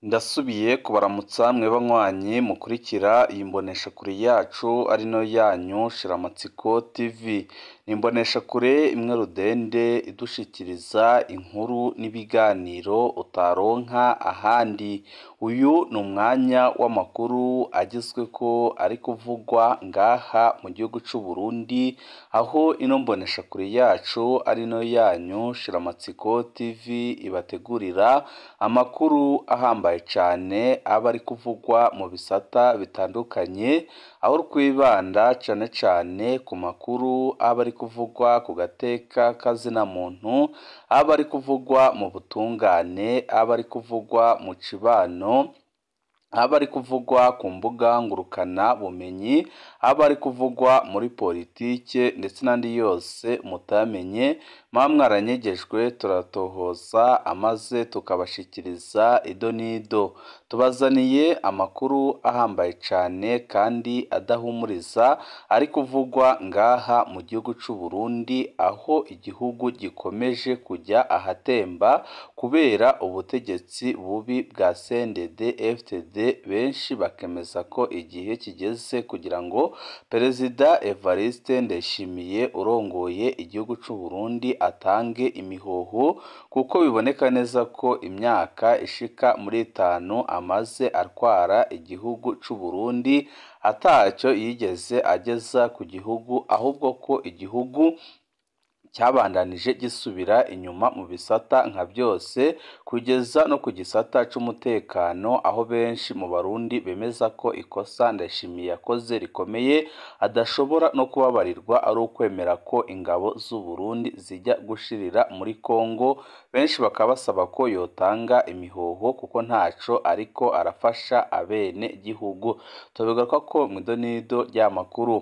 Ndasubiye kubaramutsa mwe banywanyi mukurikira iyi mboneshakure yacu ari nayo yanyu Shiramatsiko TV. Ni imboneshakure imwe rudende idushikiriza inkuru n'ibiganiro utaronka ahandi. Uyu ni umwanya w'amakuru agezweko ari kuvugwa ngaha mu gihugu c'u Burundi, aho ino mboneshakure yacu ari nayo yanyu Shiramatsiko TV ibategurira amakuru ahambaye cane aba ari kuvugwa mu bisata bitandukanye, aho twibanda cane cane ku makuru aba ari kuvugwa ku gateka k'azina muntu, aba ari kuvugwa mu butungane, aba ari kuvugwa mu cibano, aba ari kuvugwa ku mbuga ngurukana bumenyi, aba ari kuvugwa muri politike ndetse n'andi yose mutamenye, muba mwaranyegejwe turatohoza amaze tukabashikiriza ido n'ido. Tubazaniye amakuru ahambaye cane kandi adahumuriza ari kuvugwa ngaha mu gihugu c'u Burundi, aho igihugu gikomeje kujya ahatemba kubera ubutegetsi bubi bwa CNDD-FDD, benshi bakemeza ko igihe kigeze kugira ngo Perezida Evariste Ndayishimiye urongoye igihugu c'u Burundi atange imihoho, kuko biboneka neza ko imyaka ishika muri 5 amaze atwara igihugu c'u Burundi ataco yigeze ageza ku gihugu, ahubwo ko igihugu cyabandanije gisubira inyuma mu bisata nka byose kugeza no ku gisata c'umutekano, aho benshi mu Barundi bemeza ko ikosa Ndayishimiye yakoze rikomeye adashobora no kubabarirwa ari ukwemera ko ingabo z'u Burundi zijya gushirira muri Kongo. Benshi bakaba basaba ko yotanga imihoho kuko ntaco ariko arafasha abene gihugu. Tubigaruka ko mw'idonido ry'amakuru.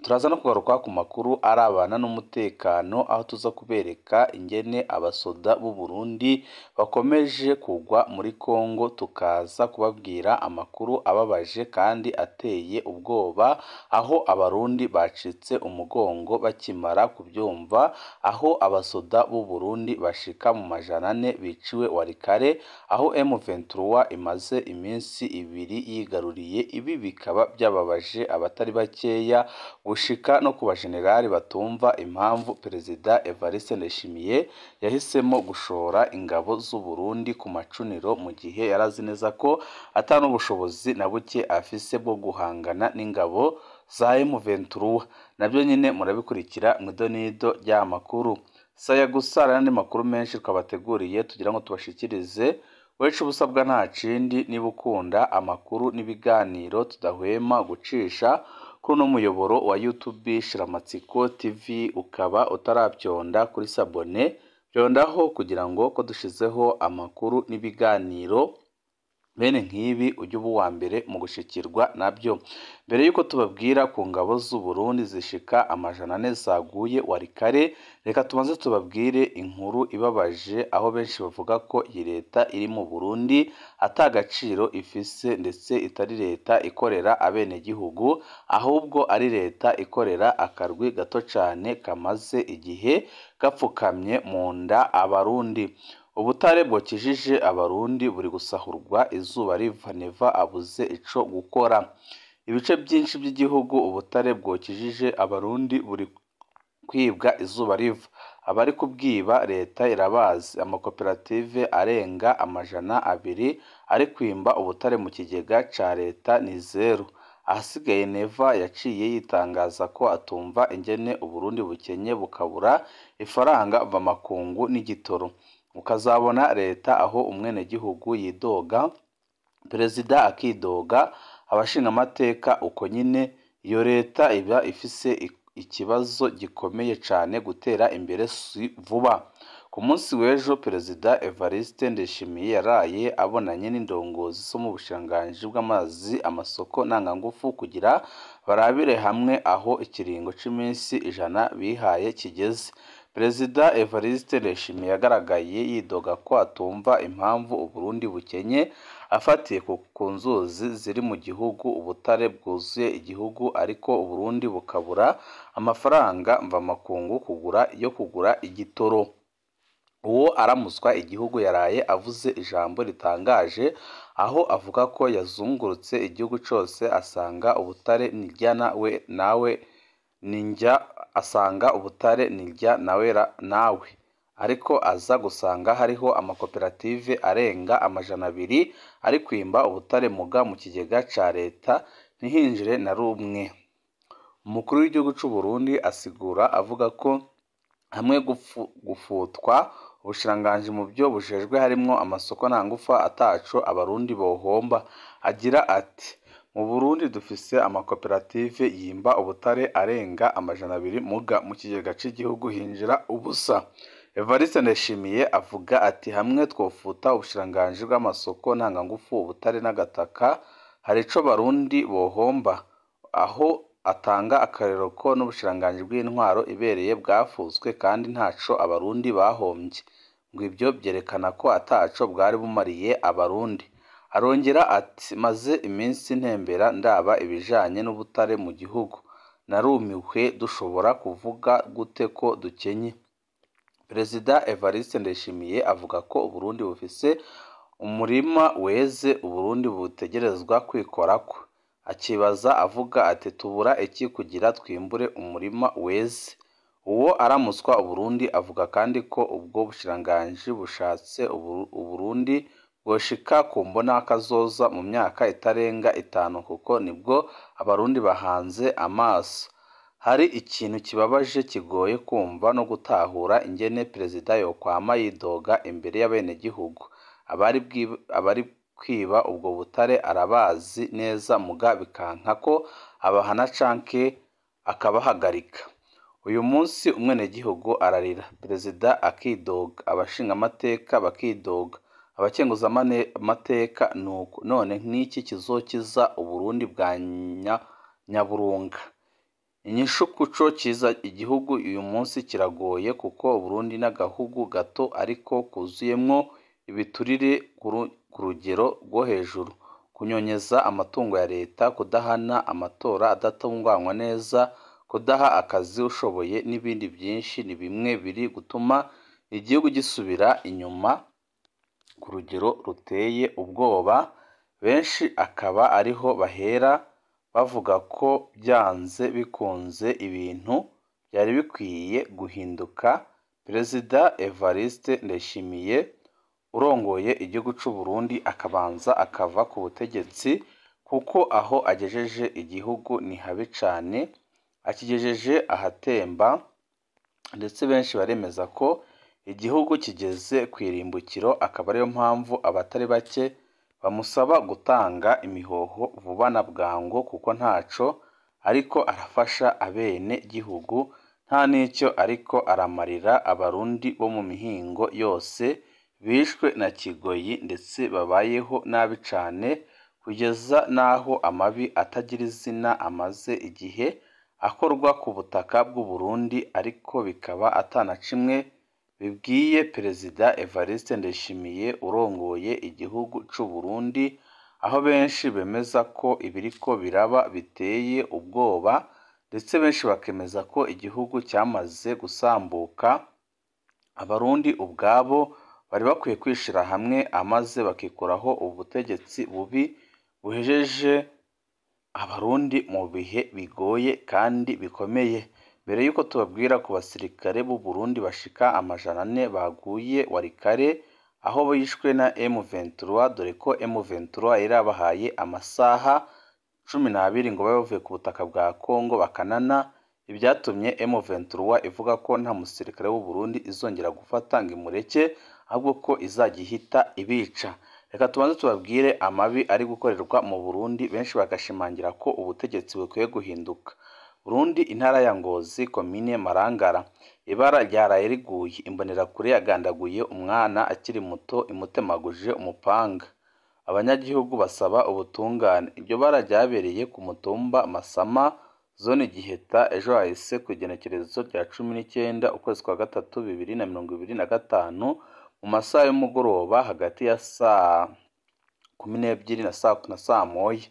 Turaza no kugaruka ku makuru arabana n'umutekano, aho tuza kubereka ingene abasoda b'u Burundi bakomeje kugwa muri Kongo, tukaza kubabwira amakuru ababaje kandi ateye ubwoba, aho abarundi bacitse umugongo bakimara kubyumva, aho abasoda b'u Burundi bashika mu 400 biciwe Walikale, aho M23 imaze iminsi 2 yigaruriye. Ibi bikaba byababaje abatari bakeya, gushika no ku bajenerali batumva impamvu Perezida Evariste Ndayishimiye yahisemo gushora ingabo z'u Burundi ku macuniro mu gihe yarazi neza ko ata n'ubushobozi na buke afise bwo guhangana n'ingabo za M23. Nabyo nyine murabikurikira mw'idonido ry'amakuru. Saya gusa n'andi makuru menshi twabateguriye tugira ngo tubashikirize. Wecu ubusabwa nta kindi, niba ukunda amakuru n'ibiganiro tudahwema gucisha kuri uno muyoboro wa YouTube Shiramatsiko TV, ukaba utarabyonda kuri sabone, byondaho kugira ngo ko dushizeho amakuru n'ibiganiro bene nk'ibi ujye uba uwa mbere mu gushikirwa nabyo. Mbere y'uko tubabwira ku ngabo z'u Burundi zishika 400 zaguye Walikale, reka tubanze tubabwire inkuru ibabaje, aho benshi bavuga ko iyi leta iri mu Burundi ata gaciro ifise, ndetse itari leta ikorera abenegihugu, ahubwo ari leta ikorera akarwi gato cane kamaze igihe gapfukamye mu nda abarundi. Ubutare bwokijije abarundi buri gusahurwa izuba riva, Neva abuze ico gukora. Ibice byinshi by'igihugu ubutare bwokijije abarundi buri kwibwa izuba riva. Abari kubwiba leta irabazi. Amakoperative arenga 200 ari kwimba ubutare mu kigega ca leta ni zero. Ahasigaye Neva yaciye yitangaza ko atumva ingene Uburundi bukenye bukabura ifaranga mvamakungu n'igitoro. Ukazabona leta aho umwenegihugu yidoga, perezida akidoga, abashingamateka uko nyine. Iyo leta iba ifise ikibazo gikomeye cane, gutera imbere si vuba. Ku munsi w'ejo Perezida Evariste Ndayishimiye yaraye abonanye n'indongozi zo mu bushikiranganji bw'amazi, amasoko ntangangufu kugira barabire hamwe aho ikiringo c'iminsi 100 bihaye kigeze. Perezida Evariste Ndayishimiye yagaragaye yidoga ko atumva impamvu Uburundi bukenye, afatiye ku nzuzi ziri mu gihugu, ubutare bwuzuye igihugu, ariko Uburundi bukabura amafaranga mvamakungu yo kugura igitoro. Uwo aramuswa igihugu yaraye avuze ijambo ritangaje, aho avuga ko yazungurutse igihugu cose asanga ubutare nirya nawe ninjya asanga ubutare nirya nawe, ariko aza gusanga hariho amakoperative arenga 200 ari kwimba ubutare muga mu kigega ca leta ntihinjire na rumwe. Umukuru w'igihugu c'u Burundi asigura avuga ko hamwe gufutwa ubushikiranganji mu byo bujejwe harimwo amasoko ntangufa ataco abarundi bohomba. Agira ati: mu Burundi dufise amakoperative yimba ubutare arenga 200 muga mu kigega c'igihugu hinjira ubusa. Evariste Ndayishimiye avuga ati: hamwe twofuta ubushikiranganji bw'amasoko ntangangufu, ubutare n'agataka, hari ico barundi bohomba. Aho atanga akarorero ko n'ubushikiranganji bw'intwaro ibereye bwafutswe kandi ntaco abarundi bahomvye, ngo ivyo vyerekana ko ataco bwari bumariye abarundi. Arongera ati: maze iminsi ntembera ndaba ibijanye n'ubutare mu gihugu, narumiwe, dushobora kuvuga gute ko dukenye? Perezida Evariste Ndayishimiye avuga ko Uburundi bufise umurima weze, Uburundi butegerezwa kwikorako. Akibaza avuga ati: tubura iki kugira twimbure umurima weze? Uwo aramuswa Uburundi avuga kandi ko ubwo bushikiranganji bushatse Uburundi bwoshika ku mbonakazoza mu myaka itarenga 5, kuko nibwo abarundi bahanze amaso. Hari ikintu kibabaje kigoye kumva no gutahura ingene perezida yokwama yidoga imbere y'abenegihugu. Abari kwiba ubwo butare arabazi neza, muga bikanka ko abahana canke akabahagarika. Uyu munsi umwenegihugu ararira, perezida akidoga, abashingamateka bakidoga, abakenguzamateka nuko. None niki kizokiza Uburundi bwa Nyaburunga? Inyishu kuco kiza igihugu uyu munsi kiragoye, kuko Uburundi n'agahugu gato ariko kuzuyemwo ibiturire ku rugero rwo hejuru, kunyonyeza amatungo ya leta, kudahana, amatora adatunganywa neza, kudaha akazi ushoboye n'ibindi byinshi ni bimwe biri gutuma igihugu gisubira inyuma ku rugero ruteye ubwoba. Benshi akaba ariho bahera bavuga ko byanze bikunze ibintu byari bikwiye guhinduka. Perezida Evariste Ndayishimiye urongoye igihugu c'u Burundi akabanza akava ku butegetsi, kuko aho agejeje igihugu ni habi cane, akigejeje ahatemba, ndetse benshi baremeza ko igihugu kigeze kw'irimbukiro, akaba ariyo mpamvu abatari bake bamusaba gutanga imihoho vuba na bwangu, kuko ntaco ariko arafasha abene gihugu, nta n'icyo ariko aramarira abarundi bo mu mihingo yose bishwe na kigoyi, ndetse babayeho nabi cane, kugeza n'aho amabi atagira izina amaze igihe akorwa ku butaka bw'u Burundi, ariko bikaba atana cimwe bibwiye Perezida Evariste Ndayishimiye urongoye igihugu c'u Burundi, aho benshi bemeza ko ibiriko biraba biteye ubwoba, ndetse benshi bakemeza ko igihugu cyamaze gusambuka. Abarundi ubwabo bari bakwiye kwishira hamwe amaze bakikuraho ubutegetsi bubi buhejeje abarundi mu bihe bigoye kandi bikomeye. Mbere yuko tubabwira ku basirikare b'u Burundi bashika 400 baguye Walikale, aho bishwe na M23, dore ko M23 yarabahaye amasaha 12 ngo babe bavuye ku butaka bwa Kongo bakanana, ibyatumye M23 ivuga ko nta musirikare w'u Burundi izongera gufata ngo imureke, ahubwo ko izajya ihita ibica. Reka tubanze tubabwire amabi ari gukorerwa mu Burundi, benshi bagashimangira ko ubutegetsi bukwiye guhinduka. Burundi, intara ya Ngozi, komine Marangara, ibara ryaraye riguye, imbonerakure yagandaguye umwana akiri muto imutemaguje umupanga. Abanyagihugu basaba ubutungane. Iryo bara ryabereye ku mutumba Masama, zone Giheta, ejo hahise ku igenekerezo rya 19 ukwezi kwa gatatu 2025 mu masaha y'umugoroba hagati ya saa 12 na saa moya.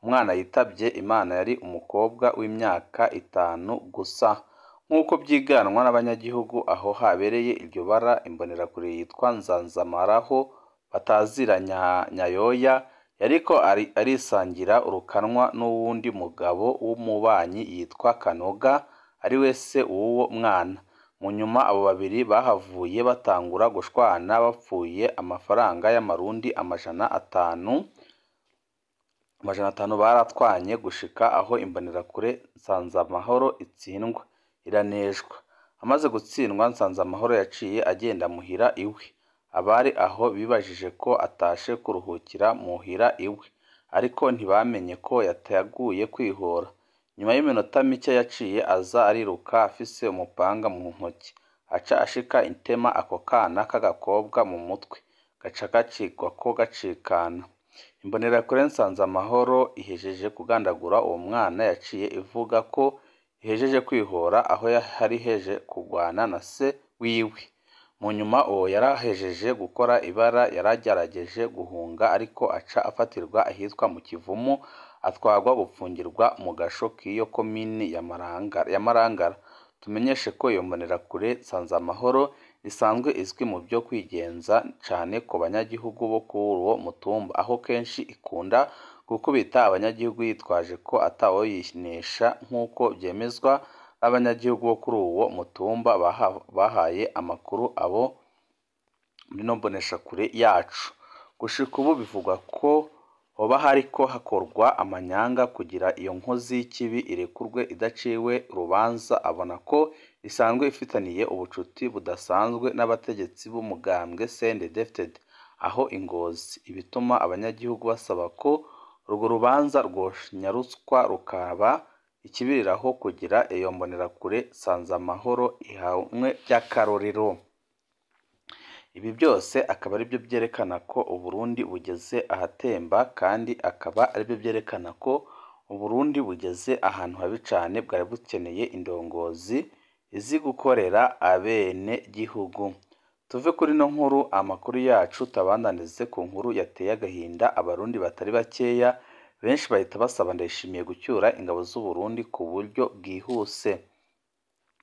Umwana yitabye Imana yari umukobwa w'imyaka 5 gusa. Nk'uko byiganwa n'abanyagihugu aho habereye iryo bara, imbonerakure yitwa Nzanzamaraho batazira Nyayoya yariko arisangira urukanwa n'uwundi mugabo w'umubanyi yitwa Kanoga, ariwe se w'uwo mwana. Mu nyuma abo babiri bahavuye batangura gushwana bapfuye amafaranga y'amarundi 500 baratwanye gushika aho imbonerakure Nsanzamahoro itsindwa iraneshwa. Amaze gutsindwa, Nsanzamahoro yaciye agenda muhira iwe. Abari aho bibajije ko atashe kuruhukira muhira iwe, ariko ntibamenye ko yateguye kwihora. Nyuma y'iminota mike yaciye aza ariruka afise umupanga mu ntoki, aca ashika itema ako kana k'agakobwa mu mutwe, gaca gacigwako gacikana. Imbonerakure Nsanzamahoro ihejeje kugandagura uwo mwana yaciye ivuga ko ihejeje kwihora aho yari ihejeje kugwana na se wiwe. Mu nyuma uwo yarahejeje gukora ibara yaragerageje guhunga, ariko aca afatirwa ahitwa mu Kivumu, atwarwa gupfungirwa mu gasho k'iyo komini ya Marangara. Tumenyeshe ko iyo mbonerakure Nsanzamahoro isanzwe izwi mu byo kwigenza cane ku banyagihugu bo kuri uwo mutumba, aho kenshi ikunda gukubita abanyagihugu yitwaje ko atawoyinesha, nk'uko vyemezwa n'abanyagihugu bo kuri uwo mutumba bahaye amakuru abo muri ino mboneshakure yacu. Gushika ubu bivugwa ko hoba hariko hakorwa amanyanga kugira iyo nkozi y'ikibi irekurwe idaciwe urubanza, abona ko isanzwe ifitaniye ubucuti budasanzwe n'abategetsi b'umugambwe CNDD-FDD aho i Ngozi, ibituma abanyagihugu basaba ko urwo rubanza rwonyarutswa rukaba ikibiriraho kugira iyo mbonerakure Nsanzamahoro ihanwe by'akarorero. Ibi byose akaba aribyo byerekana ko Uburundi bugeze ahatemba, kandi akaba aribyo byerekana ko Uburundi bugeze ahantu habi cane, bwari bukeneye indongozi izi gukorera abene gihugu. Tuve kuri ino nkuru, amakuru yacu tabandanize ku nkuru yateye agahinda abarundi batari bakeya, benshi bahita basaba Ndayishimiye gucyura ingabo z'u Burundi ku buryo bwihuse.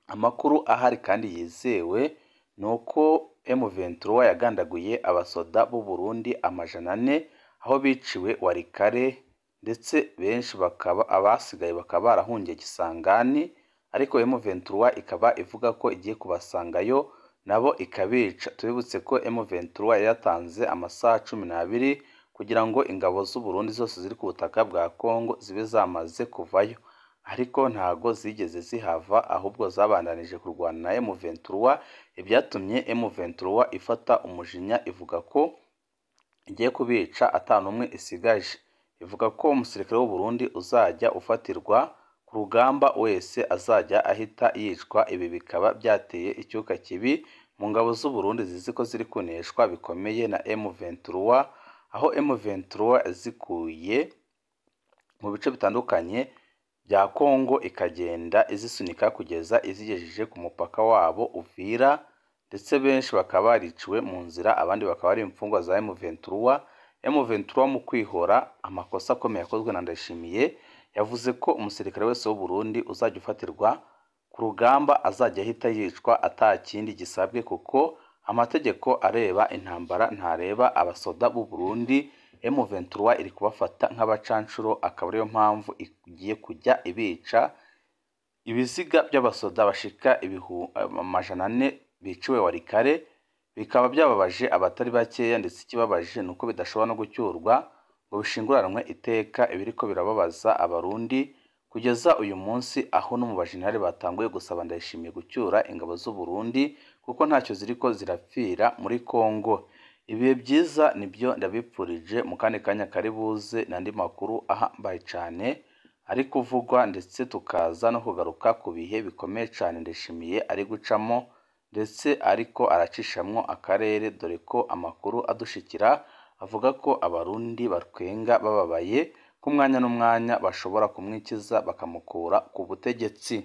Amakuru ahari kandi yizewe ni uko M23 yagandaguye abasoda b'u Burundi 400 aho biciwe Warikare, ndetse benshi bakaba abasigaye bakaba barahungiye Kisangani, ariko M23 ikaba ivuga ko igiye kubasangayo nabo ikabica. Tubibutse ko M23 yatanze amasaha 12 kugira ngo ingabo z'u Burundi zose ziri ku butaka bwa Kongo zibe zamaze kuvayo, ariko ntago zigeze zihava, ahubwo zabandanije kurwana na M23, ibyatumye M23 ifata umujinya ivuga ko igiye kubica atanumwe isigaje. Ivuga ko umusirikare w'u Burundi uzajya ufatirwa ku rugamba wese azajya ahita yicwa. Ibi bikaba byateye icyuka kibi mu ngabo z'u Burundi zizi ko ziri kuneshwa bikomeye na M23, aho M23 zikuye mu bice bitandukanye bya Kongo ikagenda izisunika kugeza izigejeje ku mupaka wabo Uvira, ndetse benshi bakaba bariciwe mu nzira, abandi bakaba ari imfungwa za M23. M23 mu kwihora amakosa akomeye yakozwe na Ndayishimiye, yavuze ko umusirikare wese w'u Burundi uzajya ufatirwa ku rugamba azajya ahita yicwa atakindi gisabwe, kuko amategeko areba intambara ntareba abasoda b'u Burundi. M23 iri kubafata nk'abacanshuro, akaba ariyo mpamvu igiye kujya ibica. Ibiziga by'abasoda bashika 400 biciwe Warikare bikaba byababaje abatari bakeya, ndetse ikibabaje ni uko bidashobora no gucyurwa ngo bishinguranwe iteka. Ibiriko birababaza abarundi kugeza uyu munsi, aho no mu bajenerali batanguye gusaba Ndayishimiye gucyura ingabo z'u Burundi kuko ntacyo ziriko zirapfira muri Kongo. Ibihe byiza nibyo ndabipfurije, mu kandi kanya kari buze n'andi makuru ahambaye cane ari kuvugwa, ndetse tukaza no kugaruka ku bihe bikomeye cane Ndayishimiye ari gucamo, ndetse ariko aracishamwo akarere, dore ko amakuru adushikira avuga ko abarundi batwenga bababaye ko umwanya n'umwanya bashobora kumwikiza bakamukura ku butegetsi.